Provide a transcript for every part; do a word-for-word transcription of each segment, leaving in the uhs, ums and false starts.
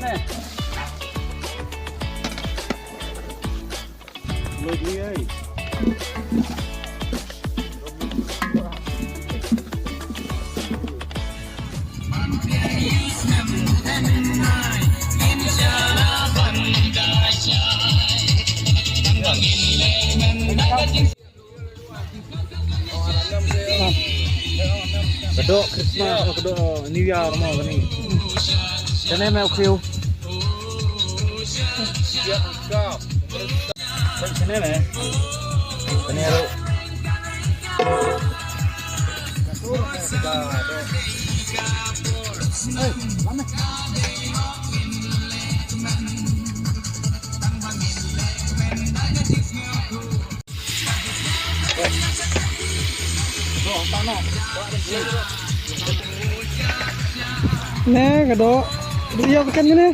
Ka dok Christmas, ka dok New Year mo kane. Kane me u khiew. Kane me. Kane ruh. Ne ka dok. Dei ïa ka kane.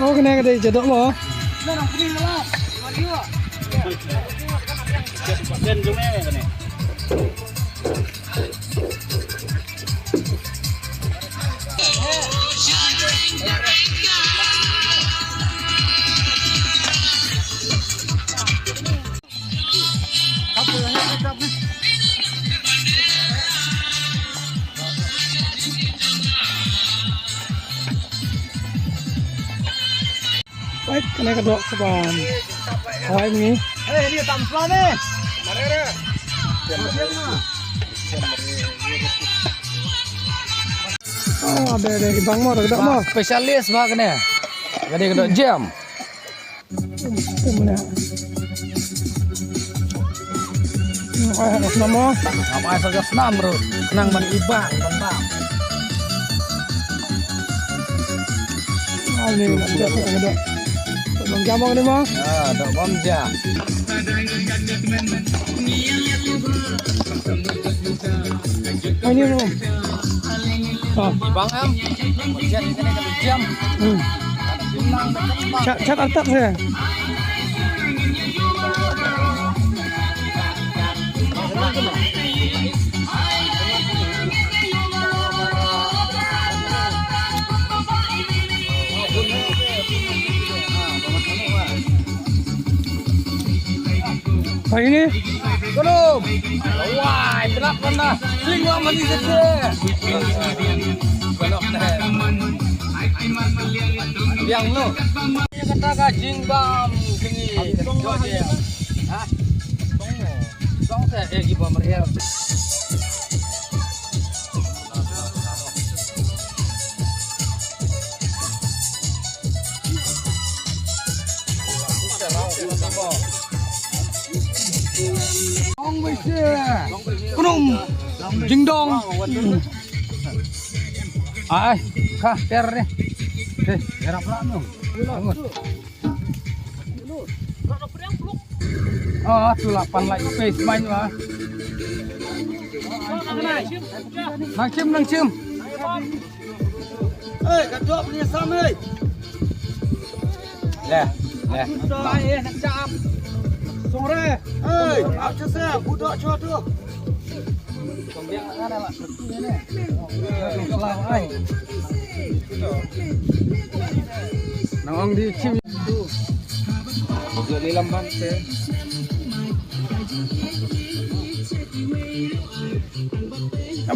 Oh, kane ka dei ka dok mo. Wait, kane ka dok sa ban. Hawai ni. Eh, ni tam plan ni. Oh, ada, ada, bang mo, ada mo. Specialist ba kane. Jadi ka dok jam. Ai, ha ka snam mo. Ngam ai ha ka snam ruh. Nang ban ibang ban bam. Ai, ni, nak cakap, nak cakap. Bang jam ni mo. Ah, dah bang jam. Ai, ni mo. Ah. Bang am. Jam, jam. Hmm. Chat, chat artak saya. Pagi ni? Belum. Wai, gelap mana? Sling wa mani sese. Belok deh. Yang lu. Kata ka jingbam kini. Ha? Song se eh ki bam riam. Kunum jingdong. Ai, ka ter ni. Eh, erap lah no. Ah, tu lapan lai space main lah. Nang chim, nang chim. Eh, ka dok ni sam eh. Leh, leh. Dok eh, nak cham. Song re. Eh, apa sa budak cho tu. Nang ong di chim tu. Jadi lamban se.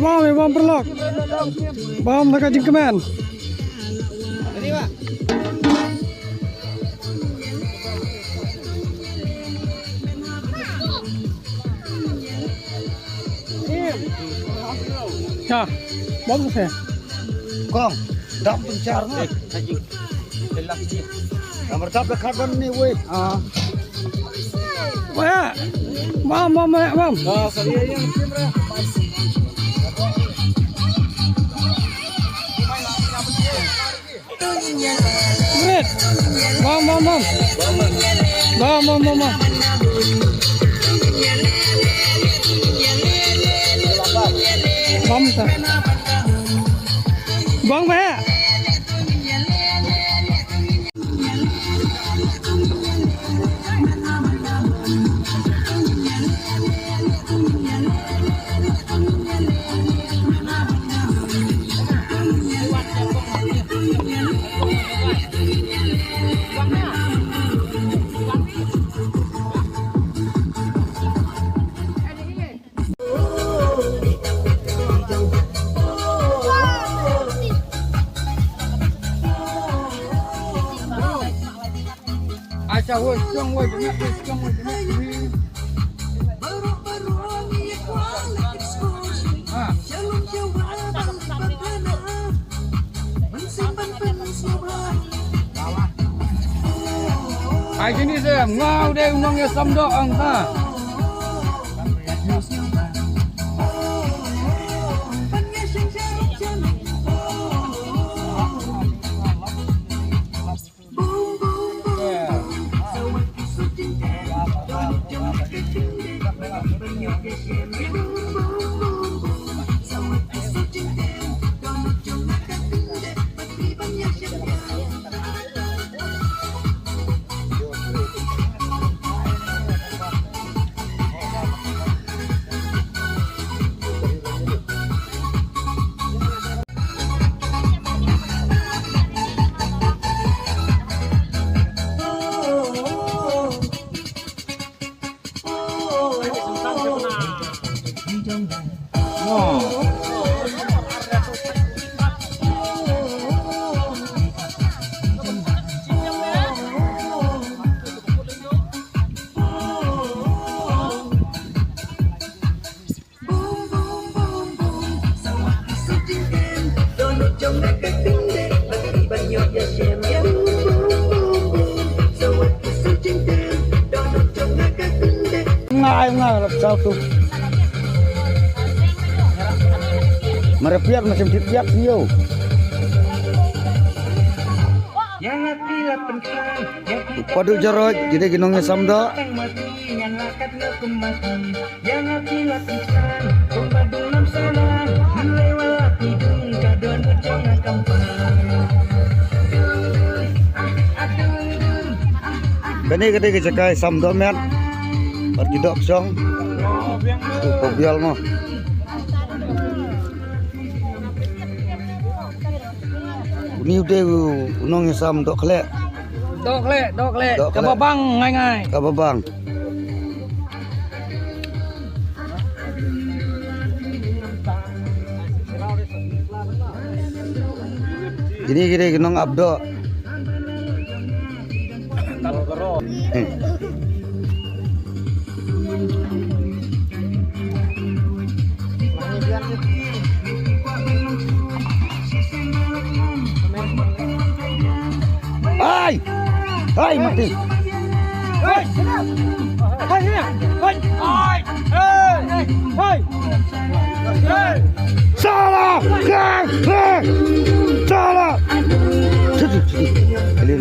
Bam, bam paralok. Bam da ka jingkmen. Cha, bam se. Kong, dam pynchar na. Namar dap da khat ban ni wei. Ah. Wei. Bam, bam, bam, bam. Great. Bam, bam, bam. Bam, bam, bam, bam. Bam ta. Bang ba. Chawoi, chawoi, bengak, chawoi, bengak. Ah. Ai kini se, ngau dei u nongïasamdoh ong ta. Ngai ngai lap sau tu. Mara piat macam ti piat sio. Padu jaroj, kita ginong ya samda. Kane kane ka jaka i samdoh met. Bad ki doh ksong. Ko bial mo. Uni u dei u nongïasamdoh khleh. Doh khleh, doh khleh. Doh khleh. Kaba bang ngai ngai. Kaba bang. Kini kini ki nongap doh. Eh. Ai! Ai, mati. Ai! Ai! Ai! Ai! Ai! Ai! Salah! Salah! Salah! Cuti, cuti. Elin.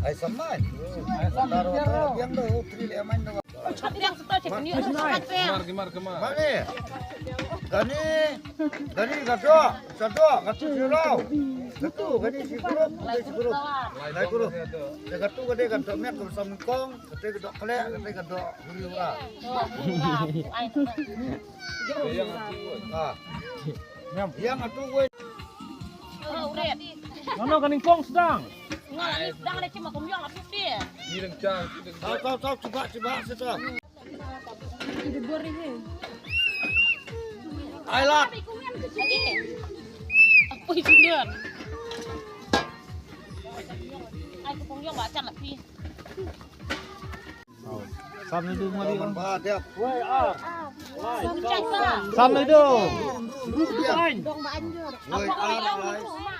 Ai samai. Ai samai. Yang do tri le main do. Kemar, kemar, kemar. Mane? Kani, kani kado, kado, katu sirau. Katu, kani si grup, kani si grup. Lai grup. Katu kade kado mek kado samkong, katu kado khleh, katu kado huri hura. Ah. Yang atu gue. Nono ka nyngkong sdang. Nga la ni dang ada cuma kong yong la pip dia. Ni dang chang. Tau tau tau, cuba cuba sita. Ai la. Apa itu dia? Ai kong yong ba chan la pip. Sam ni du mari. Ba dia. Wei ar. Sam ni du. Dong ba anjur. Wei ar.